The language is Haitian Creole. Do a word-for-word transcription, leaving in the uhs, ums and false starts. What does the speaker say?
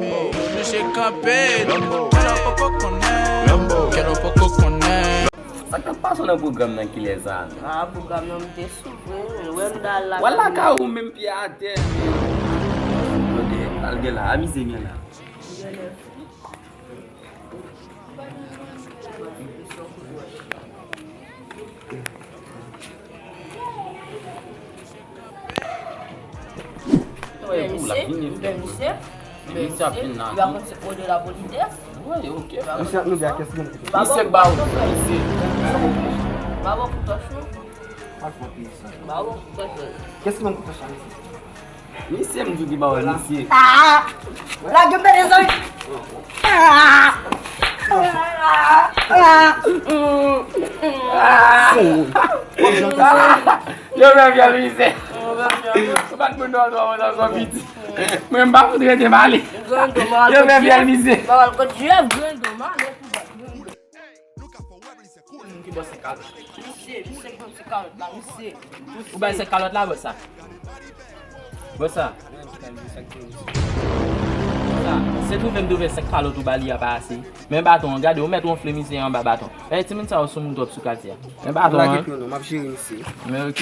Misye kanpe, kè w poko konnen, kè w poko konnen. Sa k ap pase nan pwogram nan kilè sa? Ah, pwogram nan m te sou vre, men wè m dal la. Wè lakay ou menm pye atè. Kote al gen la, amize gen la. Bèl misye, bèl misye. Misye ap vin la. Li pa konn se kode la politès. Wi, ok. Misye ap mande a kès ki gen kote. Misye ba ou, misye. Ba bon pou tòch nou. Al fè yon ti sa. Ba bon pou tòch nou. Kès ki ban kout tòch la, mesye? Misye m di w ki ba w, misye. Ah! Lage m tande, zanmi. Ah! Ah! Ah! Yo fè vyòl, misye. Ou pa t moun nan, nan, nan, nan, piti. Mwen, m pa fout rete m ale. Yo fè vyòl, misye. Ba w al kot Jeff, Grendo, m ale pou bat Grendo. Moun ki bò sèk kalòt. Misye, misye pran ti kalòt la, misye. Ou bay sèk kalòt la, bò sa. Bò sa. Sa, se twouve m twouve sèk kalòt ou ba li a pa ase. Men baton an, gade, ou mèt wonfle misye anba baton. Ey, timoun sa yo soumoun twòp sou katye a. Men baton an. Lage pye w non, m ap jere misye. Men ok.